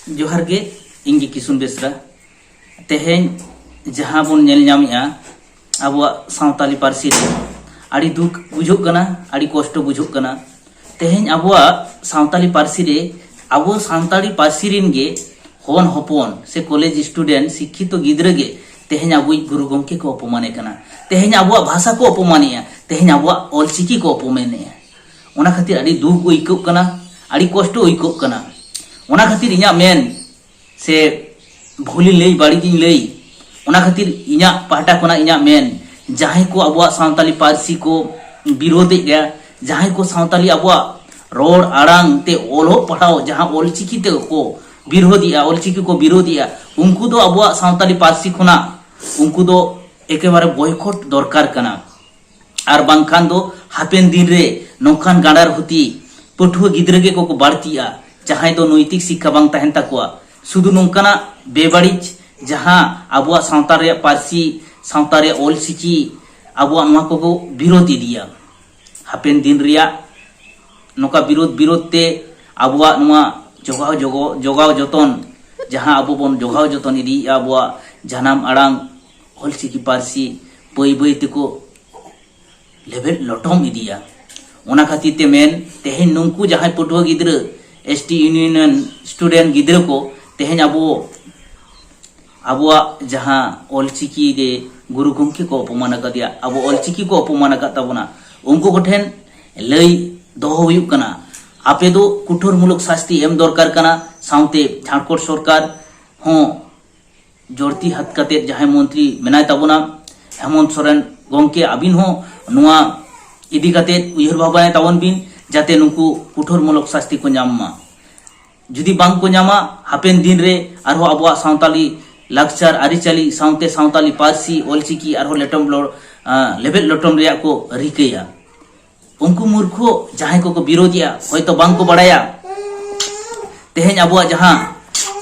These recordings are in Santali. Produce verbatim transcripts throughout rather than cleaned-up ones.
ᱡᱚᱦᱟᱨ ᱜᱮ, ᱤᱧ ᱜᱮ ᱠᱤᱥᱩᱱ ᱵᱮᱥᱨᱟ᱾ ᱛᱮᱦᱮᱧ ᱡᱟᱦᱟᱸ ᱵᱚᱱ ᱧᱮᱞ ᱧᱟᱢᱮᱜᱼᱟ, ᱟᱵᱚᱣᱟᱜ ᱥᱟᱶᱛᱟᱞᱤ ᱯᱟᱹᱨᱥᱤ ᱨᱮ ᱟᱹᱰᱤ ᱫᱩᱠ ᱵᱩᱡᱷᱟᱹᱜ ᱠᱟᱱᱟ, ᱟᱹᱰᱤ ᱠᱚᱥᱴᱚ ᱵᱩᱡᱷᱟᱹᱜ ᱠᱟᱱᱟ᱾ ᱛᱮᱦᱮᱧ ᱟᱵᱚᱣᱟᱜ ᱥᱟᱶᱛᱟᱞᱤ ᱯᱟᱹᱨᱥᱤ ᱨᱮ, ᱟᱵᱚ ᱥᱟᱱᱛᱟᱲᱤ ᱯᱟᱹᱨᱥᱤ ᱨᱮᱱ ᱜᱮ ᱦᱚᱱ ᱦᱚᱯᱚᱱ ᱥᱮ ᱠᱚᱞᱮᱡᱽ ᱥᱴᱩᱰᱮᱱᱴ, ᱥᱤᱠᱠᱷᱤᱛᱚ ᱜᱤᱫᱽᱨᱟᱹ ᱜᱮ ᱛᱮᱦᱮᱧ ᱟᱵᱚᱭᱤᱡ ᱜᱩᱨᱩ ᱜᱚᱢᱠᱮ ᱠᱚ ᱚᱯᱚᱢᱟᱱᱮ ᱠᱟᱱᱟ᱾ ᱛᱮᱦᱮᱧ ᱟᱵᱚᱣᱟᱜ ᱵᱷᱟᱥᱟ ᱠᱚ ᱚᱯᱚᱢᱟᱱᱮᱜᱼᱟ, ᱛᱮᱦᱮᱧ ᱟᱵᱚᱣᱟᱜ ᱚᱞᱪᱤᱠᱤ ᱠᱚ ᱚᱯᱚᱢᱟᱱᱮᱜᱼᱟ᱾ ᱚᱱᱟ ᱠᱷᱟᱹᱛᱤᱨ ᱟᱹᱰᱤ ᱫᱩᱠ ᱟᱹᱭᱠᱟᱹᱜ ᱠᱟᱱᱟ, ᱟᱹᱰᱤ ᱠᱚᱥᱴᱚ ᱟᱹᱭᱠᱟᱹᱜ ᱠᱟᱱᱟ᱾ ᱚᱱᱟ ᱠᱷᱟᱹᱛᱤᱨ ᱤᱧᱟᱹᱜ ᱢᱮᱱ ᱥᱮ ᱵᱷᱩᱞᱤᱧ ᱞᱟᱹᱭ, ᱵᱟᱹᱲᱤᱡ ᱤᱧ ᱞᱟᱹᱭ, ᱚᱱᱟ ᱠᱷᱟᱹᱛᱤᱨ ᱤᱧᱟᱹᱜ ᱯᱟᱦᱴᱟ ᱠᱷᱚᱱᱟᱜ ᱤᱧᱟᱹᱜ ᱢᱮᱱ, ᱡᱟᱦᱟᱸᱭ ᱠᱚ ᱟᱵᱚᱣᱟᱜ ᱥᱟᱱᱛᱟᱞᱤ ᱯᱟᱹᱨᱥᱤ ᱠᱚ ᱵᱤᱨᱳᱫᱷᱮᱫᱼᱟ, ᱡᱟᱦᱟᱸᱭ ᱠᱚ ᱥᱟᱱᱛᱟᱞᱤ ᱟᱵᱚᱣᱟᱜ ᱨᱚᱲ ᱟᱲᱟᱝ ᱛᱮ ᱚᱞᱚᱜ ᱯᱟᱲᱦᱟᱣ ᱡᱟᱦᱟᱸ ᱚᱞᱪᱤᱠᱤ ᱛᱮ ᱠᱚ ᱵᱤᱨᱳᱫᱷᱮᱫᱼᱟ, ᱚᱞᱪᱤᱠᱤ ᱠᱚ ᱵᱤᱨᱳᱫᱷᱮᱫᱼᱟ, ᱩᱱᱠᱩ ᱫᱚ ᱟᱵᱚᱣᱟᱜ ᱥᱟᱱᱛᱟᱞᱤ ᱯᱟᱹᱨᱥᱤ ᱠᱷᱚᱱᱟᱜ ᱩᱱᱠᱩ ᱫᱚ ᱮᱠᱮᱵᱟᱨᱮ ᱵᱚᱭᱠᱚᱴ ᱫᱚᱨᱠᱟᱨ ᱠᱟᱱᱟ᱾ ᱟᱨ ᱵᱟᱝᱠᱷᱟᱱ ᱫᱚ ᱦᱟᱯᱮᱱ ᱫᱤᱱ ᱨᱮ ᱱᱚᱝᱠᱟᱱ ᱜᱟᱸᱰᱟᱨ ᱦᱩᱛᱤ ᱯᱟᱹᱴᱷᱩᱣᱟᱹ ᱜᱤᱫᱽᱨᱟᱹ ᱜᱮ ᱠᱚ ᱵᱟᱹᱲᱛᱤᱜᱼᱟ, ᱡᱟᱦᱟᱸᱭ ᱫᱚ ᱱᱳᱭᱛᱤᱠ ᱥᱤᱠᱠᱷᱟ ᱵᱟᱝ ᱛᱟᱦᱮᱱ ᱛᱟᱠᱚᱣᱟ᱾ ᱥᱩᱫᱷᱩ ᱱᱚᱝᱠᱟᱱᱟᱜ ᱵᱮᱵᱟᱹᱲᱤᱡ, ᱡᱟᱦᱟᱸ ᱟᱵᱚᱣᱟᱜ ᱥᱟᱶᱛᱟ ᱨᱮᱭᱟᱜ ᱯᱟᱹᱨᱥᱤ, ᱥᱟᱶᱛᱟ ᱨᱮᱭᱟᱜ ᱚᱞᱪᱤᱠᱤ, ᱟᱵᱚᱣᱟᱜ ᱱᱚᱣᱟ ᱠᱚᱠᱚ ᱵᱤᱨᱳᱫᱷ ᱤᱫᱤᱭᱟ᱾ ᱦᱟᱯᱮᱱ ᱫᱤᱱ ᱨᱮᱭᱟᱜ ᱱᱚᱝᱠᱟ ᱵᱤᱨᱳᱫᱷ, ᱵᱤᱨᱳᱫᱷ ᱛᱮ ᱟᱵᱚᱣᱟᱜ ᱱᱚᱣᱟ ᱡᱚᱜᱟᱣ, ᱡᱚᱜᱚ-, ᱡᱚᱜᱟᱣ ᱡᱚᱛᱚᱱ, ᱡᱟᱦᱟᱸ ᱟᱵᱚ ᱵᱚᱱ ᱡᱚᱜᱟᱣ ᱡᱚᱛᱚᱱ ᱤᱫᱤᱭᱮᱫᱼᱟ, ᱟᱵᱚᱣᱟᱜ ᱡᱟᱱᱟᱢ ᱟᱲᱟᱝ ᱚᱞᱪᱤᱠᱤ ᱯᱟᱹᱨᱥᱤ, ᱵᱟᱹᱭ ᱵᱟᱹᱭ ᱛᱮᱠᱚ ᱞᱮᱵᱮᱫ ᱞᱚᱴᱚᱢ ᱤᱫᱤᱭᱟ᱾ ᱚᱱᱟ ᱠᱷᱟᱹᱛᱤᱨ ᱛᱮ ᱢᱮᱱ, ᱛᱮᱦᱮᱧ ᱱᱩᱝᱠᱩ ᱡᱟᱦᱟᱸᱭ ᱯᱟᱹᱴᱷᱩᱣᱟᱹ ᱜᱤᱫᱽᱨᱟᱹ, ᱮᱥ ᱴᱤ ᱤᱭᱩᱱᱤᱭᱚᱱ ᱥᱴᱩᱰᱮᱱᱴ ᱜᱤᱫᱽᱨᱟᱹ ᱠᱚ, ᱛᱮᱦᱮᱧ ᱟᱵᱚ, ᱟᱵᱚᱣᱟᱜ ᱡᱟᱦᱟᱸ ᱚᱞᱪᱤᱠᱤ ᱨᱮ ᱜᱩᱨᱩ ᱜᱚᱢᱠᱮ ᱠᱚ ᱚᱯᱚᱢᱟᱱ ᱟᱠᱟᱫᱮᱭᱟ, ᱟᱵᱚ ᱚᱞᱪᱤᱠᱤ ᱠᱚ ᱚᱯᱚᱢᱟᱱ ᱟᱠᱟᱫ ᱛᱟᱵᱚᱱᱟ, ᱩᱱᱠᱩ ᱠᱚᱴᱷᱮᱱ ᱞᱟᱹᱭ ᱫᱚᱦᱚ ᱦᱩᱭᱩᱜ ᱠᱟᱱᱟ, ᱟᱯᱮ ᱫᱚ ᱠᱩᱴᱷᱳᱨ ᱢᱩᱞᱚᱠ ᱥᱟᱥᱛᱤ ᱮᱢ ᱫᱚᱨᱠᱟᱨ ᱠᱟᱱᱟ᱾ ᱥᱟᱶᱛᱮ ᱡᱷᱟᱲᱠᱷᱚᱸᱰ ᱥᱚᱨᱠᱟᱨ ᱦᱚᱸ ᱡᱚᱲᱛᱤ ᱦᱟᱛ ᱠᱟᱛᱮᱫ ᱡᱟᱦᱟᱸᱭ ᱢᱚᱱᱛᱨᱤ ᱢᱮᱱᱟᱭ ᱛᱟᱵᱚᱱᱟ, ᱦᱮᱢᱚᱱᱛ ᱥᱚᱨᱮᱱ ᱜᱚᱢᱠᱮ, ᱟᱹᱵᱤᱱ ᱦᱚᱸ ᱱᱚᱣᱟ ᱤᱫᱤ ᱠᱟᱛᱮᱫ ᱩᱭᱦᱟᱹᱨ ᱵᱷᱟᱵᱽᱱᱟᱭ ᱛᱟᱵᱚᱱ ᱵᱤᱱ, ᱡᱟᱛᱮ ᱱᱩᱠᱩ ᱠᱩᱴᱷᱳᱨ ᱢᱩᱞᱚᱠ ᱥᱟᱥᱛᱤ ᱠᱚ ᱧᱟᱢ ᱢᱟ᱾ ᱡᱩᱫᱤ ᱵᱟᱝ ᱠᱚ ᱧᱟᱢᱟ, ᱦᱟᱯᱮᱱ ᱫᱤᱱ ᱨᱮ ᱟᱨᱦᱚᱸ ᱟᱵᱚᱣᱟᱜ ᱥᱟᱶᱛᱟᱞᱤ ᱞᱟᱠᱪᱟᱨ, ᱟᱹᱨᱤᱪᱟᱹᱞᱤ ᱥᱟᱶᱛᱮ ᱥᱟᱶᱛᱟᱞᱤ ᱯᱟᱹᱨᱥᱤ, ᱚᱞᱪᱤᱠᱤ ᱟᱨᱦᱚᱸ ᱞᱮᱴᱚᱢ ᱞᱚ-, ᱟᱸ, ᱞᱮᱵᱮᱫ ᱞᱚᱴᱚᱢ ᱨᱮᱭᱟᱜ ᱠᱚ ᱨᱤᱠᱟᱹᱭᱟ᱾ ᱩᱱᱠᱩ ᱢᱩᱨᱠᱷᱚ ᱡᱟᱦᱟᱸᱭ ᱠᱚᱠᱚ ᱵᱤᱨᱳᱫᱷᱮᱜᱼᱟ, ᱦᱚᱭᱛᱚ ᱵᱟᱝ ᱠᱚ ᱵᱟᱲᱟᱭᱟ ᱛᱮᱦᱮᱧ ᱟᱵᱚᱣᱟᱜ ᱡᱟᱦᱟᱸ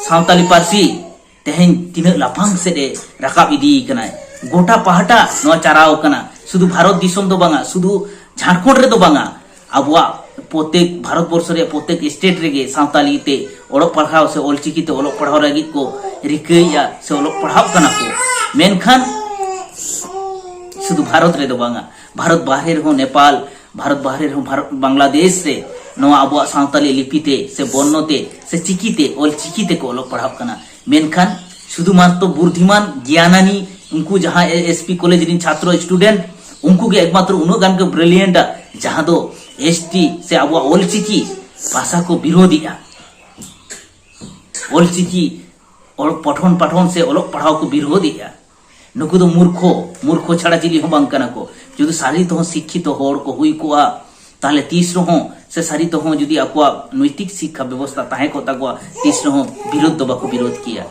ᱥᱟᱶᱛᱟᱞᱤ ᱯᱟᱹᱨᱥᱤ ᱛᱮᱦᱮᱧ ᱛᱤᱱᱟᱹᱜ ᱞᱟᱯᱷᱟᱝ ᱥᱮᱫ ᱮ ᱨᱟᱠᱟᱵ ᱤᱫᱤᱭ ᱠᱟᱱᱟᱭ᱾ ᱜᱚᱴᱟ ᱯᱟᱦᱴᱟ ᱱᱚᱣᱟ ᱪᱟᱨᱟᱣ ᱠᱟᱱᱟ, ᱥᱩᱫᱷᱩ ᱵᱷᱟᱨᱚᱛ ᱫᱤᱥᱚᱢ ᱫᱚ ᱵᱟᱝᱟ, ᱥᱩᱫᱷᱩ ᱡᱷᱟᱲᱠᱷᱚᱸᱰ ᱨᱮᱫᱚ ᱵᱟᱝᱟ, ᱟᱵᱚᱣᱟᱜ ᱯᱨᱚᱛᱮᱠ ᱵᱷᱟᱨᱚᱛ ᱵᱚᱨᱥᱚ ᱨᱮᱭᱟᱜ ᱯᱨᱚᱛᱮᱠ ᱥᱴᱮᱴ ᱨᱮᱜᱮ ᱥᱟᱶᱛᱟᱞᱤ ᱛᱮ ᱚᱞᱚᱜ ᱯᱟᱲᱦᱟᱣ ᱥᱮ ᱚᱞᱪᱤᱠᱤ ᱛᱮ ᱚᱞᱚᱜ ᱯᱟᱲᱦᱟᱣ ᱞᱟᱹᱜᱤᱫ ᱠᱚ ᱨᱤᱠᱟᱹᱭᱮᱫᱼᱟ ᱥᱮ ᱚᱞᱚᱜ ᱯᱟᱲᱦᱟᱜ ᱠᱟᱱᱟ ᱠᱚ᱾ ᱢᱮᱱᱠᱷᱟᱱ ᱥᱩᱫᱷᱩ ᱵᱷᱟᱨᱚᱛ ᱨᱮᱫᱚ ᱵᱟᱝᱟ, ᱵᱷᱟᱨᱚᱛ ᱵᱟᱦᱨᱮ ᱨᱮᱦᱚᱸ, ᱱᱮᱯᱟᱞ, ᱵᱷᱟᱨᱚᱛ ᱵᱟᱦᱨᱮ ᱨᱮᱦᱚᱸ, ᱵᱷᱟᱨᱚᱛ, ᱵᱟᱝᱞᱟᱫᱮᱥ ᱨᱮ ᱱᱚᱣᱟ ᱟᱵᱚᱣᱟᱜ ᱥᱟᱶᱛᱟᱞᱤ ᱞᱤᱯᱤ ᱛᱮ ᱥᱮ ᱵᱚᱨᱱᱚ ᱛᱮ ᱥᱮ ᱪᱤᱠᱤ ᱛᱮ, ᱚᱞ ᱪᱤᱠᱤ ᱛᱮᱠᱚ ᱚᱞᱚᱜ ᱯᱟᱲᱦᱟᱜ ᱠᱟᱱᱟ᱾ ᱢᱮᱱᱠᱷᱟᱱ ᱥᱩᱫᱷᱩ ᱢᱟᱛᱨᱚ ᱵᱩᱨᱫᱷᱤᱢᱟᱱ ᱜᱮᱭᱟᱱᱟᱱᱤ, ᱩᱱᱠᱩ ᱡᱟᱦᱟᱸ ᱮᱥᱯᱤ ᱠᱚᱞᱮᱡᱽ ᱨᱮᱱ ᱪᱷᱟᱛᱨᱚ, ᱥᱴᱩᱰᱮᱱᱴ, ᱩᱱᱠᱩ ᱜᱮ ᱮᱠᱢᱟᱛᱨᱚ ᱩᱱᱟᱹᱜ ᱜᱟᱱ ᱠᱚ ᱵᱨᱤᱞᱤᱭᱮᱱᱴᱟ, ᱡᱟᱦᱟᱸ ᱫᱚ ᱮᱥᱴᱤ ᱥᱮ ᱟᱵᱚᱣᱟᱜ ᱚᱞᱪᱤᱠᱤ ᱵᱷᱟᱥᱟ ᱠᱚ ᱵᱤᱨᱳᱫᱷᱮᱜᱼᱟ᱾ ᱚᱞᱪᱤᱠᱤ ᱚᱞ ᱯᱚᱴᱷᱚᱱ ᱯᱟᱴᱷᱚᱱ ᱥᱮ ᱚᱞᱚᱜ ᱯᱟᱲᱦᱟᱣ ᱠᱚ ᱵᱤᱨᱳᱫᱷᱮᱜᱼᱟ᱾ ᱱᱩᱠᱩ ᱫᱚ ᱢᱩᱨᱠᱷᱚ, ᱢᱩᱨᱠᱷᱚ ᱪᱷᱟᱲᱟ ᱪᱤᱞᱤ ᱦᱚᱸ ᱵᱟᱝ ᱠᱟᱱᱟ ᱠᱚ᱾ ᱡᱩᱫᱤ ᱥᱟᱹᱨᱤ ᱛᱮᱦᱚᱸ ᱥᱤᱠᱠᱷᱤᱛᱚ ᱦᱚᱲ ᱠᱚ ᱦᱩᱭ ᱠᱚᱜᱼᱟ, ᱛᱟᱦᱞᱮ ᱛᱤᱥ ᱨᱮᱦᱚᱸ, ᱥᱮ ᱥᱟᱹᱨᱤ ᱛᱮᱦᱚᱸ ᱡᱩᱫᱤ ᱟᱠᱚᱣᱟᱜ ᱱᱳᱭᱛᱤᱠ ᱥᱤᱠᱠᱷᱟ ᱵᱮᱵᱚᱥᱛᱷᱟ ᱛᱟᱦᱮᱸ ᱠᱚᱜ ᱛᱟᱠᱚᱣᱟ, ᱛᱤᱥ ᱨᱮᱦᱚᱸ ᱵᱤᱨᱳᱫᱷ ᱫᱚ ᱵᱟᱠᱚ ᱵᱤᱨᱳᱫᱷ ᱠᱮᱭᱟ᱾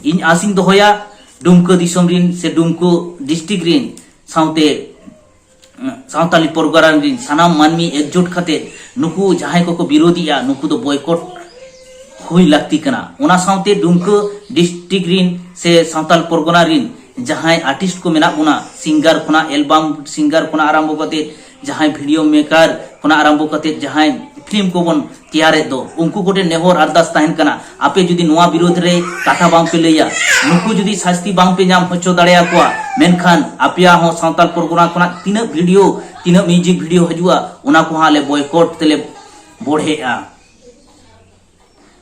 ᱤᱧ ᱟᱥᱤᱧ ᱫᱚᱦᱚᱭᱟ, ᱰᱩᱢᱠᱟᱹ ᱫᱤᱥᱚᱢ ᱨᱤᱱ ᱥᱮ ᱰᱩᱢᱠᱟᱹ ᱰᱤᱥᱴᱨᱤᱠᱴ ᱨᱤᱱ ᱥᱟᱶᱛᱮ ᱥᱟᱶᱛᱟᱞᱤ ᱯᱨᱳᱜᱨᱟᱢ ᱨᱤᱱ ᱥᱟᱱᱟᱢ ᱢᱟᱹᱱᱢᱤ ᱮᱠᱡᱩᱴ ᱠᱟᱛᱮ ᱱᱩᱠᱩ ᱡᱟᱦᱟᱸᱭ ᱠᱚᱠᱚ ᱵᱤᱨᱳᱫᱷᱤᱜᱼᱟ, ᱱᱩᱠᱩ ᱫᱚ ᱵᱚᱭᱠᱚᱴ ᱦᱩᱭ ᱞᱟᱹᱠᱛᱤ ᱠᱟᱱᱟ᱾ ᱚᱱᱟ ᱥᱟᱶᱛᱮ ᱰᱩᱢᱠᱟᱹ ᱰᱤᱥᱴᱨᱤᱠᱴ ᱨᱤᱱ ᱥᱮ ᱥᱟᱶᱛᱟᱞ ᱯᱚᱨᱜᱚᱱᱟ ᱨᱤᱱ ᱡᱟᱦᱟᱸᱭ ᱟᱨᱴᱤᱥᱴ ᱠᱚ ᱢᱮᱱᱟᱜ ᱵᱚᱱᱟ, ᱥᱤᱝᱜᱟᱨ ᱠᱷᱚᱱᱟᱜ, ᱮᱞᱵᱟᱢ ᱥᱤᱝᱜᱟᱨ ᱠᱷᱚᱱᱟᱜ ᱟᱨᱟᱢᱵᱷᱚ ᱠᱟᱛᱮ ᱡᱟᱦᱟᱸᱭ ᱵᱷᱤᱰᱤᱭᱳ ᱢᱮᱠᱟᱨ ᱠᱷᱚᱱᱟᱜ ᱟᱨᱟᱢᱵᱷᱚ ᱠᱟᱛᱮ ᱡᱟᱦᱟᱸᱭ ᱯᱷᱤᱞᱢ ᱠᱚᱵᱚᱱ ᱛᱮᱭᱟᱨᱮᱫ ᱫᱚ, ᱩᱱᱠᱩ ᱠᱚᱴᱷᱮᱱ ᱱᱮᱦᱚᱨ ᱟᱨᱫᱟᱥ ᱛᱟᱦᱮᱱ ᱠᱟᱱᱟ, ᱟᱯᱮ ᱡᱩᱫᱤ ᱱᱚᱣᱟ ᱵᱤᱨᱳᱫᱷ ᱨᱮ ᱠᱟᱛᱷᱟ ᱵᱟᱝ ᱯᱮ ᱞᱟᱹᱭᱟ, ᱱᱩᱠᱩ ᱡᱩᱫᱤ ᱥᱟᱥᱛᱤ ᱵᱟᱝ ᱯᱮ ᱧᱟᱢ ᱦᱚᱪᱚ ᱫᱟᱲᱮᱭᱟᱠᱚᱣᱟ, ᱢᱮᱱᱠᱷᱟᱱ ᱟᱯᱮᱭᱟᱜ ᱦᱚᱸ ᱥᱟᱶᱛᱟᱞ ᱯᱚᱨᱜᱚᱱᱟ ᱠᱷᱚᱱᱟᱜ ᱛᱤᱱᱟᱹᱜ ᱵᱷᱤᱰᱤᱭᱳ, ᱛᱤᱱᱟᱹᱜ ᱢᱤᱭᱩᱡᱤᱠ ᱵᱷᱤᱰᱤᱭᱳ ᱦᱤᱡᱩᱜᱼᱟ, ᱚᱱᱟ ᱠᱚᱦᱚᱸ ᱟᱞᱮ ᱵᱚᱭᱠᱚᱴ ᱛᱮᱞᱮ ᱵᱚᱲᱦᱮᱜᱼᱟ᱾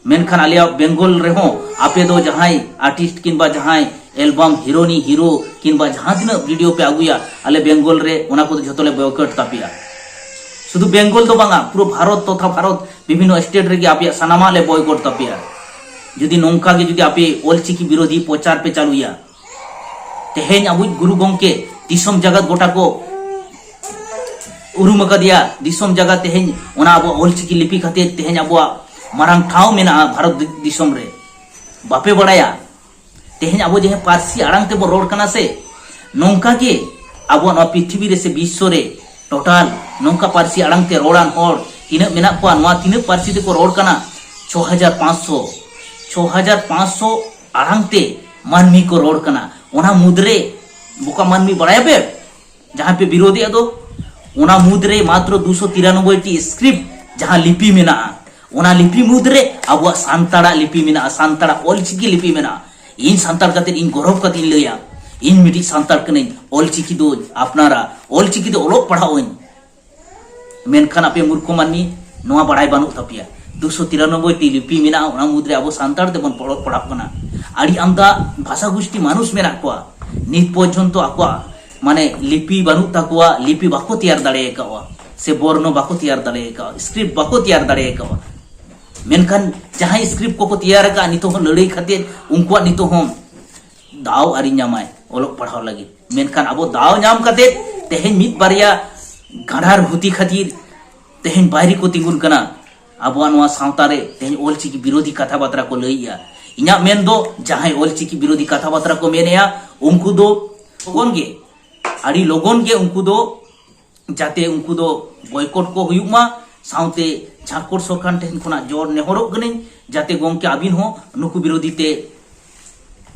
ᱢᱮᱱᱠᱷᱟᱱ ᱟᱞᱮᱭᱟᱜ ᱵᱮᱝᱜᱚᱞ ᱨᱮᱦᱚᱸ ᱟᱯᱮ ᱫᱚ ᱡᱟᱦᱟᱸᱭ ᱟᱨᱴᱤᱥᱴ ᱠᱤᱝᱵᱟ ᱡᱟᱦᱟᱸᱭ ᱮᱞᱵᱟᱢ ᱦᱤᱨᱳᱱᱤ ᱦᱤᱨᱳ ᱠᱤᱝᱵᱟ ᱡᱟᱦᱟᱸ ᱛᱤᱱᱟᱹᱜ ᱵᱷᱤᱰᱤᱭᱳ ᱯᱮ ᱟᱹᱜᱩᱭᱟ, ᱟᱞᱮ ᱵᱮᱝᱜᱚᱞ ᱨᱮ ᱚᱱᱟ ᱠᱚᱫᱚ ᱡᱷᱚᱛᱚ ᱞᱮ ᱵᱚᱭᱠᱚᱴ ᱛᱟᱯᱮᱭᱟ᱾ ᱥᱩᱫᱷᱩ ᱵᱮᱝᱜᱚᱞ ᱫᱚ ᱵᱟᱝᱟ, ᱯᱩᱨᱟᱹ ᱵᱷᱟᱨᱚᱛ ᱛᱚᱛᱷᱟ ᱵᱷᱟᱨᱚᱛ ᱵᱤᱵᱷᱤᱱᱱᱚ ᱥᱴᱮᱴ ᱨᱮᱜᱮ ᱟᱯᱮᱭᱟᱜ ᱥᱟᱱᱟᱢᱟᱜ ᱞᱮ ᱵᱚᱭᱠᱚᱴ ᱛᱟᱯᱮᱭᱟ᱾ ᱡᱩᱫᱤ ᱱᱚᱝᱠᱟ ᱜᱮ ᱡᱩᱫᱤ ᱟᱯᱮ ᱚᱞᱪᱤᱠᱤ ᱵᱤᱨᱳᱫᱷᱤ ᱯᱨᱚᱪᱟᱨ ᱯᱮ ᱪᱟᱹᱞᱩᱭᱟ, ᱛᱮᱦᱮᱧ ᱟᱵᱚᱭᱤᱡ ᱜᱩᱨᱩ ᱜᱚᱢᱠᱮ ᱫᱤᱥᱚᱢ ᱡᱟᱜᱟᱛ ᱜᱚᱴᱟ ᱠᱚ ᱩᱨᱩᱢ ᱟᱠᱟᱫᱮᱭᱟ᱾ ᱫᱤᱥᱚᱢ ᱡᱟᱜᱟᱛ ᱛᱮᱦᱮᱧ ᱚᱱᱟ ᱟᱵᱚᱣᱟᱜ ᱚᱞᱪᱤᱠᱤ ᱞᱤᱯᱤ ᱠᱷᱟᱹᱛᱤᱨ ᱛᱮᱦᱮᱧ ᱟᱵᱚᱣᱟᱜ ᱢᱟᱨᱟᱝ ᱴᱷᱟᱶ ᱢᱮᱱᱟᱜᱼᱟ ᱵᱷᱟᱨᱚᱛ ᱫᱤ-, ᱫᱤᱥᱚᱢ ᱨᱮ᱾ ᱵᱟᱯᱮ ᱵᱟᱲᱟᱭᱟ, ᱛᱮᱦᱮᱧ ᱟᱵᱚ ᱡᱟᱦᱟᱸ ᱯᱟᱹᱨᱥᱤ ᱟᱲᱟᱝ ᱛᱮᱵᱚᱱ ᱨᱚᱲ ᱠᱟᱱᱟ ᱥᱮ, ᱱᱚᱝᱠᱟ ᱜᱮ ᱟᱵᱚᱣᱟᱜ ᱱᱚᱣᱟ ᱯᱨᱤᱛᱷᱤᱵᱤ ᱨᱮ ᱥᱮ ᱵᱤᱥᱥᱚ ᱨᱮ ᱴᱳᱴᱟᱞ ᱱᱚᱝᱠᱟ ᱯᱟᱹᱨᱥᱤ ᱟᱲᱟᱝ ᱛᱮ ᱨᱚᱲᱟᱱ ᱦᱚᱲ ᱛᱤᱱᱟᱹᱜ ᱢᱮᱱᱟᱜ ᱠᱚᱣᱟ? ᱱᱚᱣᱟ ᱛᱤᱱᱟᱹᱜ ᱯᱟᱹᱨᱥᱤ ᱛᱮᱠᱚ ᱨᱚᱲ ᱠᱟᱱᱟ? ᱪᱷᱚ ᱦᱟᱡᱟᱨ ᱯᱟᱸᱪᱥᱚ, ᱪᱷᱚ ᱦᱟᱡᱟᱨ ᱯᱟᱸᱪᱥᱚ ᱟᱲᱟᱝ ᱛᱮ ᱢᱟᱹᱱᱢᱤ ᱠᱚ ᱨᱚᱲ ᱠᱟᱱᱟ᱾ ᱚᱱᱟ ᱢᱩᱫᱽᱨᱮ ᱵᱚᱠᱟ ᱢᱟᱹᱱᱢᱤ ᱵᱟᱲᱟᱭᱟᱯᱮ ᱡᱟᱦᱟᱸ ᱯᱮ ᱵᱤᱨᱳᱫᱷᱮᱜᱼᱟ ᱫᱚ, ᱚᱱᱟ ᱢᱩᱫᱽᱨᱮ ᱢᱟᱛᱨᱚ ᱫᱩᱥᱚ ᱛᱤᱨᱟᱱᱚᱵᱵᱳᱭ ᱴᱤ ᱥᱠᱨᱤᱯᱴ ᱡᱟᱦᱟᱸ ᱞᱤᱯᱤ ᱢᱮᱱᱟᱜᱼᱟ, ᱚᱱᱟ ᱞᱤᱯᱤ ᱢᱩᱫᱽᱨᱮ ᱟᱵᱚᱣᱟᱜ ᱥᱟᱱᱛᱟᱲᱟᱜ ᱞᱤᱯᱤ ᱢᱮᱱᱟᱜᱼᱟ, ᱥᱟᱱᱛᱟᱲᱟᱜ ᱚᱞᱪᱤᱠᱤ ᱞᱤᱯᱤ ᱢᱮᱱᱟᱜᱼᱟ᱾ ᱤᱧ ᱥᱟᱱᱛᱟᱲ ᱠᱟᱛᱮ ᱤᱧ ᱜᱚᱨᱚᱵᱽ ᱠᱟᱛᱮ ᱤᱧ ᱞᱟᱹᱭᱟ, ᱤᱧ ᱢᱤᱫᱴᱤᱡ ᱥᱟᱱᱛᱟᱲ ᱠᱟᱹᱱᱟᱹᱧ, ᱚᱞᱪᱤᱠᱤ ᱫᱚᱧ ᱟᱯᱱᱟᱨᱟ, ᱚᱞᱪᱤᱠᱤ ᱫᱚ ᱚᱞᱚᱜ ᱯᱟᱲᱦᱟᱣ ᱟᱹᱧ᱾ ᱢᱮᱱᱠᱷᱟᱱ ᱟᱯᱮ ᱢᱩᱨᱠᱷᱚ ᱢᱟᱹᱱᱢᱤ, ᱱᱚᱣᱟ ᱵᱟᱲᱟᱭ ᱵᱟᱹᱱᱩᱜ ᱛᱟᱯᱮᱭᱟ, ᱫᱩᱥᱚ ᱛᱤᱨᱟᱱᱚᱵᱵᱳᱭ ᱴᱤ ᱞᱤᱯᱤ ᱢᱮᱱᱟᱜᱼᱟ, ᱚᱱᱟ ᱢᱩᱫᱽᱨᱮ ᱟᱵᱚ ᱥᱟᱱᱛᱟᱲ ᱛᱮᱵᱚᱱ ᱚᱞᱚᱜ ᱯᱟᱲᱦᱟᱜ ᱠᱟᱱᱟ᱾ ᱟᱹᱰᱤ ᱟᱢᱫᱟ ᱵᱷᱟᱥᱟ ᱜᱩᱥᱴᱤ ᱢᱟᱱᱩᱥ ᱢᱮᱱᱟᱜ ᱠᱚᱣᱟ, ᱱᱤᱛ ᱯᱚᱨᱡᱚᱱᱛᱚ ᱟᱠᱚᱣᱟᱜ ᱢᱟᱱᱮ ᱞᱤᱯᱤ ᱵᱟᱹᱱᱩᱜ ᱛᱟᱠᱚᱣᱟ, ᱞᱤᱯᱤ ᱵᱟᱠᱚ ᱛᱮᱭᱟᱨ ᱫᱟᱲᱮ ᱟᱠᱟᱫᱼᱟ, ᱥᱮ ᱵᱚᱨᱱᱚ ᱵᱟᱠᱚ ᱛᱮᱭᱟᱨ ᱫᱟᱲᱮ ᱟᱠᱟᱫᱼᱟ, ᱥᱠᱨᱤᱯᱴ ᱵᱟᱠᱚ ᱛᱮᱭᱟᱨ ᱫᱟᱲᱮ ᱟᱠᱟᱫᱼᱟ᱾ ᱢᱮᱱᱠᱷᱟᱱ ᱡᱟᱦᱟᱸᱭ ᱥᱠᱨᱤᱯᱴ ᱠᱚᱠᱚ ᱛᱮᱭᱟᱨ ᱟᱠᱟᱫᱼᱟ, ᱱᱤᱛᱚᱜ ᱦᱚᱸ ᱞᱟᱹᱲᱦᱟᱹᱭ ᱠᱷᱟᱹᱛᱤᱨ ᱩᱱᱠᱩᱣᱟᱜ ᱱᱤᱛᱚᱜ ᱦᱚᱸ ᱫᱟᱣ ᱟᱹᱣᱨᱤ ᱧᱟᱢᱟᱭ ᱚᱞᱚᱜ ᱯᱟᱲᱦᱟᱣ ᱞᱟᱹᱜᱤᱫ᱾ ᱢᱮᱱᱠᱷᱟᱱ ᱟᱵᱚ ᱫᱟᱣ ᱧᱟᱢ ᱠᱟᱛᱮ ᱛᱮᱦᱮᱧ ᱢᱤᱫ ᱵᱟᱨᱭᱟ ᱜᱟᱸᱰᱟᱨ ᱦᱩᱛᱤ ᱠᱷᱟᱹᱛᱤᱨ ᱛᱮᱦᱮᱧ ᱵᱟᱭᱨᱤ ᱠᱚ ᱛᱤᱸᱜᱩᱱ ᱠᱟᱱᱟ᱾ ᱟᱵᱚᱣᱟᱜ ᱱᱚᱣᱟ ᱥᱟᱶᱛᱟ ᱨᱮ ᱛᱮᱦᱮᱧ ᱚᱞᱪᱤᱠᱤ ᱵᱤᱨᱳᱫᱷᱤ ᱠᱟᱛᱷᱟ ᱵᱟᱛᱨᱟ ᱠᱚ ᱞᱟᱹᱭᱮᱜᱼᱟ᱾ ᱤᱧᱟᱹᱜ ᱢᱮᱱ ᱫᱚ, ᱡᱟᱦᱟᱸᱭ ᱚᱞᱪᱤᱠᱤ ᱵᱤᱨᱳᱫᱷᱤ ᱠᱟᱛᱷᱟ ᱵᱟᱛᱨᱟ ᱠᱚ ᱢᱮᱱᱮᱜᱼᱟ, ᱩᱱᱠᱩ ᱫᱚ ᱞᱚᱜᱚᱱ ᱜᱮ, ᱟᱹᱰᱤ ᱞᱚᱜᱚᱱ ᱜᱮ ᱩᱱᱠᱩ ᱫᱚ ᱡᱟᱛᱮ ᱩᱱᱠᱩ ᱫᱚ ᱵᱚᱭᱠᱚᱴ ᱠᱚ ᱦᱩᱭᱩᱜ ᱢᱟ, ᱥᱟᱶᱛᱮ ᱡᱷᱟᱲᱠᱷᱚᱸᱰ ᱥᱚᱨᱠᱟᱨ ᱴᱷᱮᱱ ᱠᱷᱚᱱᱟᱜ ᱡᱳᱨ ᱱᱮᱦᱚᱨᱚᱜ ᱠᱟᱹᱱᱟᱹᱧ, ᱡᱟᱛᱮ ᱜᱚᱢᱠᱮ ᱟᱹᱵᱤᱱ ᱦᱚᱸ ᱱᱩᱠᱩ ᱵᱤᱨᱳᱫᱷᱤ ᱛᱮ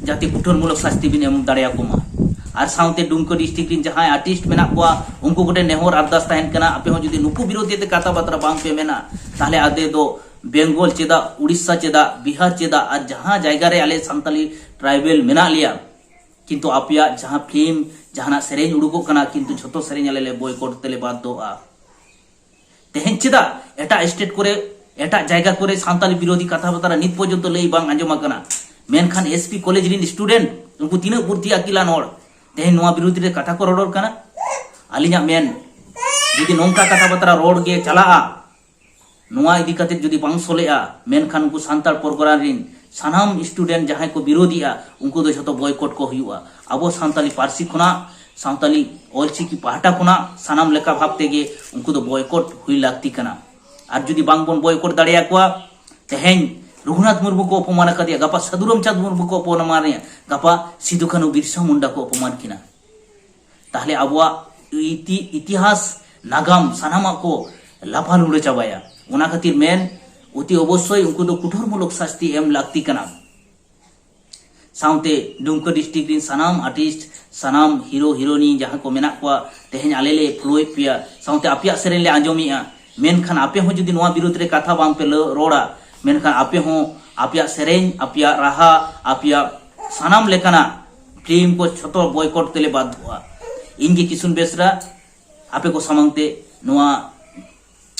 ᱡᱟᱛᱮ ᱠᱩᱴᱷᱟᱹᱱᱢᱩᱞᱚᱠ ᱥᱟᱥᱛᱤ ᱵᱤᱱ ᱮᱢ ᱫᱟᱲᱮᱭᱟᱠᱚ ᱢᱟ᱾ ᱟᱨ ᱥᱟᱶᱛᱮ ᱰᱩᱢᱠᱟᱹ ᱰᱤᱥᱴᱨᱤᱠᱴ ᱨᱤᱱ ᱡᱟᱦᱟᱸᱭ ᱟᱨᱴᱤᱥᱴ ᱢᱮᱱᱟᱜ ᱠᱚᱣᱟ, ᱩᱱᱠᱩ ᱠᱚᱴᱷᱮᱱ ᱱᱮᱦᱚᱨ ᱟᱨᱫᱟᱥ ᱛᱟᱦᱮᱱ ᱠᱟᱱᱟ, ᱟᱯᱮ ᱦᱚᱸ ᱡᱩᱫᱤ ᱱᱩᱠᱩ ᱵᱤᱨᱳᱫᱷᱤ ᱛᱮ ᱠᱟᱛᱷᱟ ᱵᱟᱛᱨᱟ ᱵᱟᱝ ᱯᱮ ᱢᱮᱱᱟ, ᱛᱟᱦᱞᱮ ᱟᱫᱮ ᱫᱚ ᱵᱮᱝᱜᱚᱞ ᱪᱮᱫᱟᱜ, ᱩᱲᱤᱥᱥᱟ ᱪᱮᱫᱟᱜ, ᱵᱤᱦᱟᱨ ᱪᱮᱫᱟᱜ, ᱟᱨ ᱡᱟᱦᱟᱸ ᱡᱟᱭᱜᱟ ᱨᱮ ᱟᱞᱮ ᱥᱟᱱᱛᱟᱞᱤ ᱴᱨᱟᱭᱵᱮᱞ ᱢᱮᱱᱟᱜ ᱞᱮᱭᱟ, ᱠᱤᱱᱛᱩ ᱟᱯᱮᱭᱟᱜ ᱡᱟᱦᱟᱸ ᱯᱷᱤᱞᱢ, ᱡᱟᱦᱟᱱᱟᱜ ᱥᱮᱨᱮᱧ ᱩᱰᱩᱠᱚᱜ ᱠᱟᱱᱟ, ᱠᱤᱱᱛᱩ ᱡᱷᱚᱛᱚ ᱥᱮᱨᱮᱧ ᱟᱞᱮ ᱞᱮ ᱵᱚᱭᱠᱚᱴ ᱛᱮᱞᱮ ᱵᱟᱫᱽᱫᱷᱚᱜᱼᱟ᱾ ᱛᱮᱦᱮᱧ ᱪᱮᱫᱟᱜ ᱮᱴᱟᱜ ᱥᱴᱮᱴ ᱠᱚᱨᱮ, ᱮᱴᱟᱜ ᱡᱟᱭᱜᱟ ᱠᱚᱨᱮ ᱥᱟᱱᱛᱟᱞᱤ ᱵᱤᱨᱳᱫᱷᱤ ᱠᱟᱛᱷᱟ ᱵᱟᱛᱨᱟ ᱱᱤᱛ ᱯᱚᱨᱡᱚᱱᱛᱚ ᱞᱟᱹᱭ ᱵᱟᱝ ᱟᱸᱡᱚᱢ ᱟᱠᱟᱱᱟ? ᱢᱮᱱᱠᱷᱟᱱ ᱮᱥ ᱯᱤ ᱠᱚᱞᱮᱡᱽ ᱨᱤᱱ ᱥᱴᱩᱰᱮᱱᱴ, ᱩᱱᱠᱩ ᱛᱤᱱᱟᱹᱜ ᱵᱩᱫᱽᱫᱷᱤ ᱟᱹᱠᱤᱞᱟᱱ ᱦᱚᱲ, ᱛᱮᱦᱮᱧ ᱱᱚᱣᱟ ᱵᱤᱨᱳᱫᱷ ᱨᱮ ᱠᱟᱛᱷᱟ ᱠᱚ ᱨᱚᱲ ᱠᱟᱱᱟ? ᱟᱹᱞᱤᱧᱟᱜ ᱢᱮᱱ, ᱡᱩᱫᱤ ᱱᱚᱝᱠᱟ ᱠᱟᱛᱷᱟ ᱵᱟᱛᱨᱟ ᱨᱚᱲ ᱜᱮ ᱪᱟᱞᱟᱜᱼᱟ, ᱱᱚᱣᱟ ᱤᱫᱤ ᱠᱟᱛᱮ ᱡᱩᱫᱤ ᱵᱟᱝ ᱥᱚᱞᱦᱮᱜᱼᱟ, ᱢᱮᱱᱠᱷᱟᱱ ᱩᱱᱠᱩ ᱥᱟᱱᱛᱟᱲ ᱯᱚᱨᱜᱚᱱᱟ ᱨᱤᱱ ᱥᱟᱱᱟᱢ ᱥᱴᱩᱰᱮᱱᱴ ᱡᱟᱦᱟᱸᱭ ᱠᱚ ᱵᱤᱨᱳᱫᱷᱤᱜᱼᱟ, ᱩᱱᱠᱩ ᱫᱚ ᱡᱷᱚᱛᱚ ᱵᱚᱭᱠᱚᱴ ᱠᱚ ᱦᱩᱭᱩᱜᱼᱟ᱾ ᱟᱵᱚ ᱥᱟᱱᱛᱟᱞᱤ ᱯᱟᱹᱨᱥᱤ ᱠᱷᱚᱱᱟᱜ, ᱥᱟᱱᱛᱟᱞᱤ ᱚᱞᱪᱤᱠᱤ ᱯᱟᱦᱴᱟ ᱠᱷᱚᱱᱟᱜ ᱥᱟᱱᱟᱢ ᱞᱮᱠᱟ ᱵᱷᱟᱵᱽ ᱛᱮᱜᱮ ᱩᱱᱠᱩ ᱫᱚ ᱵᱚᱭᱠᱚᱴ ᱦᱩᱭ ᱞᱟᱹᱠᱛᱤ ᱠᱟᱱᱟ᱾ ᱟᱨ ᱡᱩᱫᱤ ᱵᱟᱝ ᱵᱚᱱ ᱵᱚᱭᱠᱚᱴ ᱫᱟᱲᱮᱭᱟᱠᱚᱣᱟ, ᱛᱮᱦᱮᱧ ᱨᱚᱜᱷᱩᱱᱟᱛᱷ ᱢᱩᱨᱢᱩ ᱠᱚ ᱚᱯᱚᱢᱟᱱ ᱟᱠᱟᱫᱮᱭᱟ, ᱜᱟᱯᱟ ᱥᱟᱹᱫᱷᱩ ᱨᱟᱢᱪᱟᱸᱫᱽ ᱢᱩᱨᱢᱩ ᱠᱚ ᱚᱯᱚᱢᱟᱱᱮᱭᱟ, ᱜᱟᱯᱟ ᱥᱤᱫᱩ ᱠᱟᱹᱱᱦᱩ ᱵᱤᱨᱥᱟ ᱢᱩᱱᱰᱟ ᱠᱚ ᱚᱯᱚᱢᱟᱱ ᱠᱤᱱᱟ, ᱛᱟᱦᱞᱮ ᱟᱵᱚᱣᱟᱜ ᱤᱛᱤ-, ᱤᱛᱤᱦᱟᱥ, ᱱᱟᱜᱟᱢ, ᱥᱟᱱᱟᱢᱟᱜ ᱠᱚ ᱞᱟᱯᱷᱟ ᱞᱩᱸᱰᱟᱹ ᱪᱟᱵᱟᱭᱟ᱾ ᱚᱱᱟ ᱠᱷᱟᱹᱛᱤᱨ ᱢᱮᱱ, ᱚᱛᱤ ᱚᱵᱚᱥᱥᱳᱭ ᱩᱱᱠᱩ ᱫᱚ ᱠᱚᱴᱷᱳᱨᱢᱩᱞᱚᱠ ᱥᱟᱥᱛᱤ ᱮᱢ ᱞᱟᱹᱠᱛᱤ ᱠᱟᱱᱟ᱾ ᱥᱟᱶᱛᱮ ᱰᱩᱢᱠᱟᱹ ᱰᱤᱥᱴᱨᱤᱠᱴ ᱨᱤᱱ ᱥᱟᱱᱟᱢ ᱟᱨᱴᱤᱥᱴ, ᱥᱟᱱᱟᱢ ᱦᱤᱨᱳ ᱦᱤᱨᱳᱱᱤ ᱡᱟᱦᱟᱸ ᱠᱚ ᱢᱮᱱᱟᱜ ᱠᱚᱣᱟ, ᱛᱮᱦᱮᱧ ᱟᱞᱮ ᱞᱮ ᱯᱷᱳᱞᱳᱭᱮᱫ ᱯᱮᱭᱟ, ᱥᱟᱶᱛᱮ ᱟᱯᱮᱭᱟᱜ ᱥᱮᱨᱮᱧ ᱞᱮ ᱟᱸᱡᱚᱢᱮᱜᱼᱟ, ᱢᱮᱱᱠᱷᱟᱱ ᱟᱯᱮ ᱦᱚᱸ ᱡᱩᱫᱤ ᱱᱚᱣᱟ ᱵᱤᱨᱩᱫᱽ ᱨᱮ ᱠᱟᱛᱷᱟ ᱵᱟᱝ ᱯᱮ ᱞᱟᱹ- ᱨᱚᱲᱟ, ᱢᱮᱱᱠᱷᱟᱱ ᱟᱯᱮ ᱦᱚᱸ ᱟᱯᱮᱭᱟᱜ ᱥᱮᱨᱮᱧ, ᱟᱯᱮᱭᱟᱜ ᱨᱟᱦᱟ, ᱟᱯᱮᱭᱟᱜ ᱥᱟᱱᱟᱢ ᱞᱮᱠᱟᱱᱟᱜ ᱯᱷᱤᱞᱢ ᱠᱚ ᱡᱷᱚᱛᱚ ᱵᱚᱭᱠᱚᱴ ᱛᱮᱞᱮ ᱵᱟᱫᱷᱚᱜᱼᱟ᱾ ᱤᱧ ᱜᱮ ᱠᱤᱥᱩᱱ ᱵᱮᱥᱨᱟ ᱟᱯᱮ ᱠᱚ ᱥᱟᱢᱟᱝ ᱛᱮ ᱱᱚᱣᱟ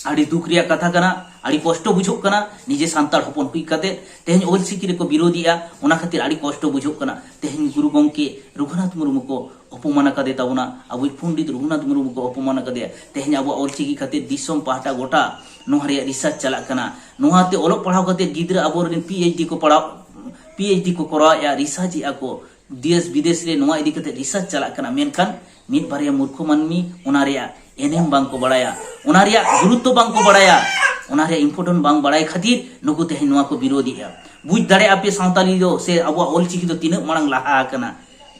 ᱟᱹᱰᱤ ᱫᱩᱠ ᱨᱮᱭᱟᱜ ᱠᱟᱛᱷᱟ ᱠᱟᱱᱟ, ᱟᱹᱰᱤ ᱠᱚᱥᱴᱚ ᱵᱩᱡᱷᱟᱹᱜ ᱠᱟᱱᱟ᱾ ᱱᱤᱡᱮ ᱥᱟᱱᱛᱟᱲ ᱦᱚᱯᱚᱱ ᱦᱩᱭ ᱠᱟᱛᱮ ᱛᱮᱦᱮᱧ ᱚᱞᱪᱤᱠᱤ ᱨᱮᱠᱚ ᱵᱤᱨᱳᱫᱷᱤᱭᱟ, ᱚᱱᱟ ᱠᱷᱟᱹᱛᱤᱨ ᱟᱹᱰᱤ ᱠᱚᱥᱴᱚ ᱵᱩᱡᱷᱟᱹᱜ ᱠᱟᱱᱟ᱾ ᱛᱮᱦᱮᱧ ᱜᱩᱨᱩ ᱜᱚᱢᱠᱮ ᱨᱚᱜᱷᱩᱱᱟᱛᱷ ᱢᱩᱨᱢᱩ ᱠᱚ ᱚᱯᱚᱢᱟᱱ ᱟᱠᱟᱫᱮ ᱛᱟᱵᱚᱱᱟ, ᱟᱵᱚᱭᱤᱡ ᱯᱚᱱᱰᱤᱛ ᱨᱚᱜᱷᱩᱱᱟᱛᱷ ᱢᱩᱨᱢᱩ ᱠᱚ ᱚᱯᱚᱢᱟᱱ ᱟᱠᱟᱫᱮᱭᱟ᱾ ᱛᱮᱦᱮᱧ ᱟᱵᱚᱣᱟᱜ ᱚᱞᱪᱤᱠᱤ ᱠᱷᱟᱹᱛᱤᱨ ᱫᱤᱥᱚᱢ ᱯᱟᱦᱴᱟ ᱜᱚᱴᱟ ᱱᱚᱣᱟ ᱨᱮᱭᱟᱜ ᱨᱤᱥᱟᱨᱪ ᱪᱟᱞᱟᱜ ᱠᱟᱱᱟ᱾ ᱱᱚᱣᱟᱛᱮ ᱚᱞᱚᱜ ᱯᱟᱲᱦᱟᱣ ᱠᱟᱛᱮ ᱜᱤᱫᱽᱨᱟᱹ ᱟᱵᱚᱨᱮᱱ ᱯᱤ ᱮᱭᱤᱪ ᱰᱤ ᱠᱚ ᱯᱟᱲᱦᱟᱣ, ᱯᱤ ᱮᱭᱤᱪ ᱰᱤ ᱠᱚ ᱠᱚᱨᱟᱣᱮᱫᱼᱟ, ᱨᱤᱥᱟᱨᱪ ᱮᱫᱼᱟ ᱠᱚ᱾ ᱫᱮᱥ ᱵᱤᱫᱮᱥ ᱨᱮ ᱱᱚᱣᱟ ᱤᱫᱤ ᱠᱟᱛᱮ ᱨᱤᱥᱟᱨᱪ ᱪᱟᱞᱟᱜ ᱠᱟᱱᱟ, ᱢᱮᱱᱠᱷᱟᱱ ᱢᱤᱫ ᱵᱟᱨᱭᱟ ᱢᱩᱨᱠᱷᱚ ᱢᱟᱹᱱᱢᱤ ᱚᱱᱟ ᱨᱮᱭᱟᱜ ᱮᱱᱮᱢ ᱵᱟᱝ ᱠᱚ ᱵᱟᱲᱟᱭᱟ, ᱚᱱᱟ ᱨᱮᱭᱟᱜ ᱜᱩᱨᱩᱛᱛᱚ ᱵᱟᱝ ᱠᱚ ᱵᱟᱲᱟᱭᱟ, ᱚᱱᱟ ᱨᱮᱭᱟᱜ ᱤᱢᱯᱚᱨᱴᱮᱱᱴ ᱵᱟᱝ ᱵᱟᱲᱟᱭ ᱠᱷᱟᱹᱛᱤᱨ ᱱᱩᱠᱩ ᱛᱮᱦᱮᱧ ᱱᱚᱣᱟ ᱠᱚ ᱵᱤᱨᱳᱫᱷᱮᱜᱼᱟ᱾ ᱵᱩᱡᱽ ᱫᱟᱲᱮᱭᱟᱜᱼᱟ ᱯᱮ, ᱥᱟᱶᱛᱟᱞᱤ ᱫᱚ ᱥᱮ ᱟᱵᱚᱣᱟᱜ ᱚᱞᱪᱤᱠᱤ ᱫᱚ ᱛᱤᱱᱟᱹᱜ ᱢᱟᱲᱟᱝ ᱞᱟᱦᱟ ᱟᱠᱟᱱᱟ᱾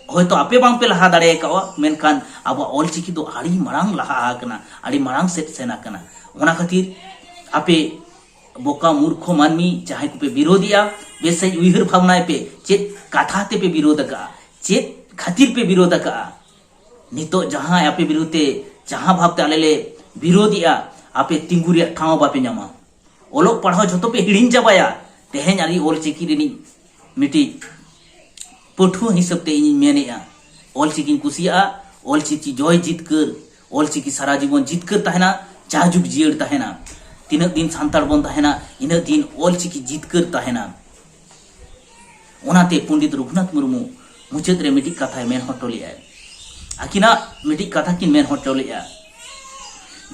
ᱦᱚᱭᱛᱚ ᱟᱯᱮ ᱵᱟᱝ ᱯᱮ ᱞᱟᱦᱟ ᱫᱟᱲᱮ ᱟᱠᱟᱫᱼᱟ, ᱢᱮᱱᱠᱷᱟᱱ ᱟᱵᱚᱣᱟᱜ ᱚᱞᱪᱤᱠᱤ ᱫᱚ ᱟᱹᱰᱤ ᱢᱟᱲᱟᱝ ᱞᱟᱦᱟ ᱟᱠᱟᱱᱟ, ᱟᱹᱰᱤ ᱢᱟᱲᱟᱝ ᱥᱮᱫ ᱥᱮᱱ ᱟᱠᱟᱱᱟ᱾ ᱚᱱᱟ ᱠᱷᱟᱹᱛᱤᱨ ᱟᱯᱮ ᱵᱚᱠᱟ ᱢᱩᱨᱠᱷᱚ ᱢᱟᱹᱱᱢᱤ ᱡᱟᱦᱟᱸᱭ ᱠᱚᱯᱮ ᱵᱤᱨᱳᱫᱷᱮᱜᱼᱟ, ᱵᱮᱥ ᱥᱟᱺᱦᱤᱡ ᱩᱭᱦᱟᱹᱨ ᱵᱷᱟᱵᱽᱱᱟᱭ ᱯᱮ, ᱪᱮᱫ ᱠᱟᱛᱷᱟ ᱛᱮᱯᱮ ᱵᱤᱨᱳᱫᱷ ᱟᱠᱟᱜᱼᱟ, ᱪᱮᱫ ᱠᱷᱟᱹᱛᱤᱨ ᱯᱮ ᱵᱤᱨᱳᱫᱷ ᱟᱠᱟᱜᱼᱟ᱾ ᱱᱤᱛᱚᱜ ᱡᱟᱦᱟᱸ ᱟᱯᱮ ᱵᱤᱨᱩᱫᱷ ᱛᱮ ᱡᱟᱦᱟᱸ ᱵᱷᱟᱵᱽ ᱛᱮ ᱟᱞᱮ ᱞᱮ ᱵᱤᱨᱳᱫᱷᱮᱜᱼᱟ, ᱟᱯᱮ ᱛᱤᱸᱜᱩ ᱨᱮᱭᱟᱜ ᱴᱷᱟᱶ ᱵᱟᱯᱮ ᱧᱟᱢᱟ᱾ ᱚᱞᱚᱜ ᱯᱟᱲᱦᱟᱣ ᱡᱷᱚᱛᱚ ᱯᱮ ᱦᱤᱲᱤᱧ ᱪᱟᱵᱟᱭᱟ᱾ ᱛᱮᱦᱮᱧ ᱟᱹᱞᱤᱧ ᱚᱞᱪᱤᱠᱤ ᱨᱤᱱᱤᱡ ᱢᱤᱫᱴᱤᱡ ᱯᱟᱹᱴᱷᱩᱣᱟᱹ ᱦᱤᱥᱟᱹᱵ ᱛᱮ ᱤᱧᱤᱧ ᱢᱮᱱᱮᱜᱼᱟ, ᱚᱞᱪᱤᱠᱤᱧ ᱠᱩᱥᱤᱭᱟᱜᱼᱟ, ᱚᱞᱪᱤᱠᱤ ᱡᱚᱭ ᱡᱤᱛᱠᱟᱹᱨ, ᱚᱞᱪᱤᱠᱤ ᱥᱟᱨᱟ ᱡᱤᱵᱚᱱ ᱡᱤᱛᱠᱟᱹᱨ ᱛᱟᱦᱮᱱᱟ, ᱡᱟᱭᱡᱩᱜᱽ ᱡᱤᱭᱟᱹᱲ ᱛᱟᱦᱮᱱᱟ᱾ ᱛᱤᱱᱟᱹᱜ ᱫᱤᱱ ᱥᱟᱱᱛᱟᱲ ᱵᱚᱱ ᱛᱟᱦᱮᱱᱟ, ᱤᱱᱟᱹᱜ ᱫᱤᱱ ᱚᱞᱪᱤᱠᱤ ᱡᱤᱛᱠᱟᱹᱨ ᱛᱟᱦᱮᱱᱟ᱾ ᱚᱱᱟᱛᱮ ᱯᱚᱱᱰᱤᱛ ᱨᱚᱜᱷᱩᱱᱟᱛᱷ ᱢᱩᱨᱢᱩ ᱢᱩᱪᱟᱹᱫ ᱨᱮ ᱢᱤᱫᱴᱤᱡ ᱠᱟᱛᱷᱟᱭ ᱢᱮᱱ ᱦᱚᱴᱚ ᱞᱮᱫᱼᱟᱭ᱾ ᱟᱹᱠᱤᱱᱟᱜ ᱢᱤᱫᱴᱤᱡ ᱠᱟᱛᱷᱟ ᱠᱤᱱ ᱢᱮᱱ ᱦᱚᱴᱚ ᱞᱮᱫᱼᱟ,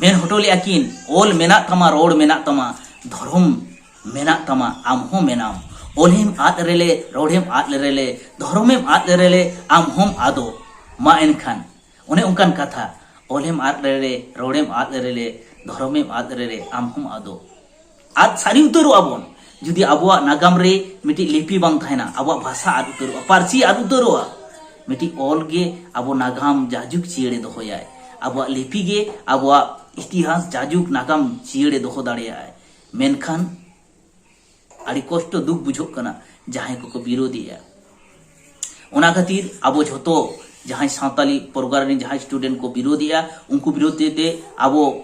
ᱢᱮᱱ ᱦᱚᱴᱚ ᱞᱮᱫᱼᱟ ᱠᱤᱱ, "ᱚᱞ ᱢᱮᱱᱟᱜ ᱛᱟᱢᱟ, ᱨᱚᱲ ᱢᱮᱱᱟᱜ ᱛᱟᱢᱟ, ᱫᱷᱚᱨᱚᱢ ᱢᱮᱱᱟᱜ ᱛᱟᱢᱟ, ᱟᱢ ᱦᱚᱸ ᱢᱮᱱᱟᱢ᱾ ᱚᱞᱮᱢ ᱟᱫ ᱨᱮᱞᱮ, ᱨᱚᱲᱮᱢ ᱟᱫ ᱨᱮᱞᱮ, ᱫᱷᱚᱨᱚᱢᱮᱢ ᱟᱫ ᱨᱮᱞᱮ, ᱟᱢ ᱦᱚᱸᱢ ᱟᱫᱚᱜ᱾" ᱢᱟ ᱮᱱᱠᱷᱟᱱ ᱚᱱᱮ ᱚᱱᱠᱟᱱ ᱠᱟᱛᱷᱟ, "ᱚᱞᱮᱢ ᱟᱫ ᱨᱮᱞᱮ, ᱨᱚᱲᱮᱢ ᱟᱫ ᱨᱮᱞᱮ, ᱫᱷᱚᱨᱚᱢᱮᱢ ᱟᱫ ᱨᱮᱞᱮ, ᱟᱢ ᱦᱚᱸᱢ ᱟᱫᱚᱜ᱾" ᱟᱫ ᱥᱟᱹᱨᱤ ᱩᱛᱟᱹᱨᱚᱜᱼᱟ ᱵᱚᱱ᱾ ᱡᱩᱫᱤ ᱟᱵᱚᱣᱟᱜ ᱱᱟᱜᱟᱢ ᱨᱮ ᱢᱤᱫᱴᱤᱡ ᱞᱤᱯᱤ ᱵᱟᱝ ᱛᱟᱦᱮᱱᱟ, ᱟᱵᱚᱣᱟᱜ ᱵᱷᱟᱥᱟ ᱟᱫ ᱩᱛᱟᱹᱨᱚᱜᱼᱟ, ᱯᱟᱹᱨᱥᱤ ᱟᱫ ᱩᱛᱟᱹᱨᱚᱜᱼᱟ᱾ ᱢᱤᱫᱴᱤᱡ ᱚᱞ ᱜᱮ ᱟᱵᱚ ᱱᱟᱜᱟᱢ ᱡᱟᱡᱩᱜᱽ ᱡᱤᱭᱟᱹᱲᱮ ᱫᱚᱦᱚᱭᱟᱭ, ᱟᱵᱚᱣᱟᱜ ᱞᱤᱯᱤ ᱜᱮ ᱟᱵᱚᱣᱟᱜ ᱤᱛᱤᱦᱟᱥ ᱡᱟᱡᱩᱜᱽ ᱱᱟᱜᱟᱢ ᱡᱤᱭᱟᱹᱲᱮ ᱫᱚᱦᱚ ᱫᱟᱲᱮᱭᱟᱜᱼᱟᱭ᱾ ᱢᱮᱱᱠᱷᱟᱱ ᱟᱹᱰᱤ ᱠᱚᱥᱴᱚ ᱫᱩᱠ ᱵᱩᱡᱷᱟᱹᱜ ᱠᱟᱱᱟ ᱡᱟᱦᱟᱸᱭ ᱠᱚᱠᱚ ᱵᱤᱨᱳᱫᱷᱮᱜᱼᱟ᱾ ᱚᱱᱟ ᱠᱷᱟᱹᱛᱤᱨ ᱟᱵᱚ ᱡᱷᱚᱛᱚ ᱡᱟᱦᱟᱸᱭ ᱥᱟᱶᱛᱟᱞᱤ ᱯᱨᱳᱜᱨᱟᱢ ᱨᱮᱱ ᱡᱟᱦᱟᱸᱭ ᱥᱴᱩᱰᱮᱱᱴ ᱠᱚ ᱵᱤᱨᱳᱫᱷᱮᱜᱼᱟ, ᱩᱱᱠᱩ ᱵᱤᱨᱳᱫᱷ ᱛᱮ ᱟᱵᱚ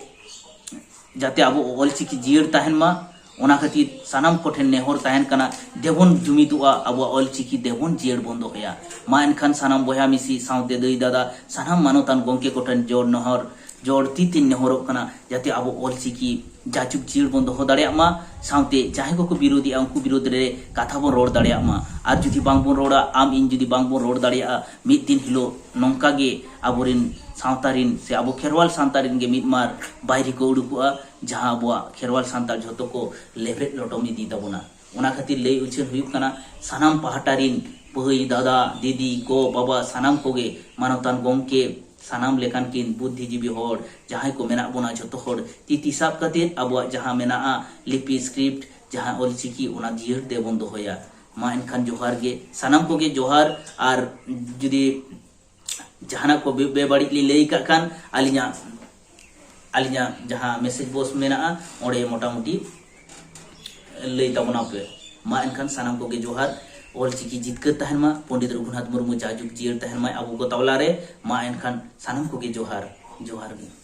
ᱡᱟᱛᱮ ᱟᱵᱚ ᱚᱞᱪᱤᱠᱤ ᱡᱤᱭᱟᱹᱲ ᱛᱟᱦᱮᱱ ᱢᱟ, ᱚᱱᱟ ᱠᱷᱟᱹᱛᱤᱨ ᱥᱟᱱᱟᱢ ᱠᱚᱴᱷᱮᱱ ᱱᱮᱦᱚᱨ ᱛᱟᱦᱮᱱ ᱠᱟᱱᱟ, ᱫᱮᱵᱚᱱ ᱡᱩᱢᱤᱫᱚᱜᱼᱟ, ᱟᱵᱚᱣᱟᱜ ᱚᱞᱪᱤᱠᱤ ᱫᱮᱵᱚᱱ ᱡᱤᱭᱟᱹᱲ ᱵᱚᱱ ᱫᱚᱦᱚᱭᱟ᱾ ᱢᱟ ᱮᱱᱠᱷᱟᱱ ᱥᱟᱱᱟᱢ ᱵᱚᱭᱦᱟ ᱢᱤᱥᱤ ᱥᱟᱶᱛᱮ ᱫᱟᱹᱭ ᱫᱟᱫᱟ ᱥᱟᱱᱟᱢ ᱢᱟᱱᱚᱛᱟᱱ ᱜᱚᱢᱠᱮ ᱠᱚᱴᱷᱮᱱ ᱡᱳᱨ ᱱᱚᱦᱚᱨ, ᱡᱳᱨ ᱛᱤ ᱛᱤᱧ ᱱᱮᱦᱚᱨᱚᱜ ᱠᱟᱱᱟ, ᱡᱟᱛᱮ ᱟᱵᱚ ᱚᱞᱪᱤᱠᱤ ᱡᱟᱡᱩᱜᱽ ᱡᱤᱭᱟᱹᱲ ᱵᱚᱱ ᱫᱚᱦᱚ ᱫᱟᱲᱮᱭᱟᱜ ᱢᱟ, ᱥᱟᱶᱛᱮ ᱡᱟᱦᱟᱸᱭ ᱠᱚᱠᱚ ᱵᱤᱨᱳᱫᱮᱜᱼᱟ ᱩᱱᱠᱩ ᱵᱤᱨᱳᱫ ᱨᱮ ᱠᱟᱛᱷᱟ ᱵᱚᱱ ᱨᱚᱲ ᱫᱟᱲᱮᱭᱟᱜ ᱢᱟ᱾ ᱟᱨ ᱡᱩᱫᱤ ᱵᱟᱝᱵᱚᱱ ᱨᱚᱲᱟ, ᱟᱢ ᱤᱧ ᱡᱩᱫᱤ ᱵᱟᱝᱵᱚᱱ ᱨᱚᱲ ᱫᱟᱲᱮᱭᱟᱜᱼᱟ, ᱢᱤᱫ ᱫᱤᱱ ᱦᱤᱞᱳᱜ ᱱᱚᱝᱠᱟ ᱜᱮ ᱟᱵᱚᱨᱮᱱ ᱥᱟᱶᱛᱟ ᱨᱮᱱ ᱥᱮ ᱟᱵᱚ ᱠᱷᱮᱨᱣᱟᱞ ᱥᱟᱶᱛᱟ ᱨᱮᱱ ᱜᱮ ᱢᱤᱫ ᱢᱟᱨ ᱵᱟᱭᱨᱤ ᱠᱚ ᱩᱰᱩᱠᱚᱜᱼᱟ, ᱡᱟᱦᱟᱸ ᱟᱵᱚᱣᱟᱜ ᱠᱷᱮᱨᱣᱟᱞ ᱥᱟᱱᱛᱟᱲ ᱡᱷᱚᱛᱚ ᱠᱚ ᱞᱮᱵᱮᱫ ᱞᱚᱴᱚᱢ ᱤᱫᱤ ᱛᱟᱵᱚᱱᱟ᱾ ᱚᱱᱟ ᱠᱷᱟᱹᱛᱤᱨ ᱞᱟᱹᱭ ᱩᱪᱷᱟᱹᱱ ᱦᱩᱭᱩᱜ ᱠᱟᱱᱟ, ᱥᱟᱱᱟᱢ ᱯᱟᱦᱴᱟ ᱨᱮᱱ ᱵᱷᱟᱹᱭ, ᱫᱟᱫᱟ, ᱫᱤᱫᱤ, ᱜᱚ, ᱵᱟᱵᱟ, ᱥᱟᱱᱟᱢ ᱠᱚᱜᱮ ᱢᱟᱱᱚᱛᱟᱱ ᱜᱚᱢᱠᱮ, ᱥᱟᱱᱟᱢ ᱞᱮᱠᱟᱱ ᱠᱤᱱ ᱵᱩᱫᱽᱫᱷᱤᱡᱤᱵᱤ ᱦᱚᱲ, ᱡᱟᱦᱟᱸᱭ ᱠᱚ ᱢᱮᱱᱟᱜ ᱵᱚᱱᱟ, ᱡᱷᱚᱛᱚ ᱦᱚᱲ ᱛᱤ ᱛᱤ ᱥᱟᱵ ᱠᱟᱛᱮ ᱟᱵᱚᱣᱟᱜ ᱡᱟᱦᱟᱸ ᱢᱮᱱᱟᱜᱼᱟ ᱞᱤᱯᱤ, ᱥᱠᱨᱤᱯᱴ, ᱡᱟᱦᱟᱸ ᱚᱞᱪᱤᱠᱤ, ᱚᱱᱟ ᱡᱤᱭᱟᱹᱲ ᱛᱮᱵᱚᱱ ᱫᱚᱦᱚᱭᱟ᱾ ᱢᱟ ᱮᱱᱠᱷᱟᱱ ᱡᱚᱦᱟᱨ ᱜᱮ, ᱥᱟᱱᱟᱢ ᱠᱚᱜᱮ ᱡᱚᱦᱟᱨ᱾ ᱟᱨ ᱡᱩᱫᱤ ᱡᱟᱦᱟᱱᱟᱜ ᱠᱚ ᱵᱮ-, ᱵᱮᱵᱟᱹᱲᱤᱡ ᱞᱤᱧ ᱞᱟᱹᱭ ᱠᱟᱜ ᱠᱷᱟᱱ, ᱟᱹᱞᱤᱧᱟᱜ, ᱟᱹᱞᱤᱧᱟᱜ ᱡᱟᱦᱟᱸ ᱢᱮᱥᱮᱡᱽ ᱵᱚᱠᱥ ᱢᱮᱱᱟᱜᱼᱟ, ᱚᱸᱰᱮ ᱢᱚᱴᱟᱢᱩᱴᱤ ᱞᱟᱹᱭ ᱛᱟᱵᱚᱱᱟ ᱯᱮ᱾ ᱢᱟ ᱮᱱᱠᱷᱟᱱ ᱥᱟᱱᱟᱢ ᱠᱚᱜᱮ ᱡᱚᱦᱟᱨ᱾ ᱚᱞᱪᱤᱠᱤ ᱡᱤᱛᱠᱟᱹᱨ ᱛᱟᱦᱮᱱ ᱢᱟ, ᱯᱚᱱᱰᱤᱛ ᱨᱚᱜᱷᱩᱱᱟᱛᱷ ᱢᱩᱨᱢᱩ ᱡᱟᱭᱡᱩᱜᱽ ᱡᱤᱭᱟᱹᱲ ᱛᱟᱦᱮᱱ ᱢᱟᱭ ᱟᱵᱚ ᱠᱚ ᱛᱟᱞᱟᱨᱮ᱾ ᱢᱟ ᱮᱱᱠᱷᱟᱱ ᱥᱟᱱᱟᱢ ᱠᱚᱜᱮ ᱡᱚᱦᱟᱨ, ᱡᱚᱦᱟᱨ ᱜᱮ᱾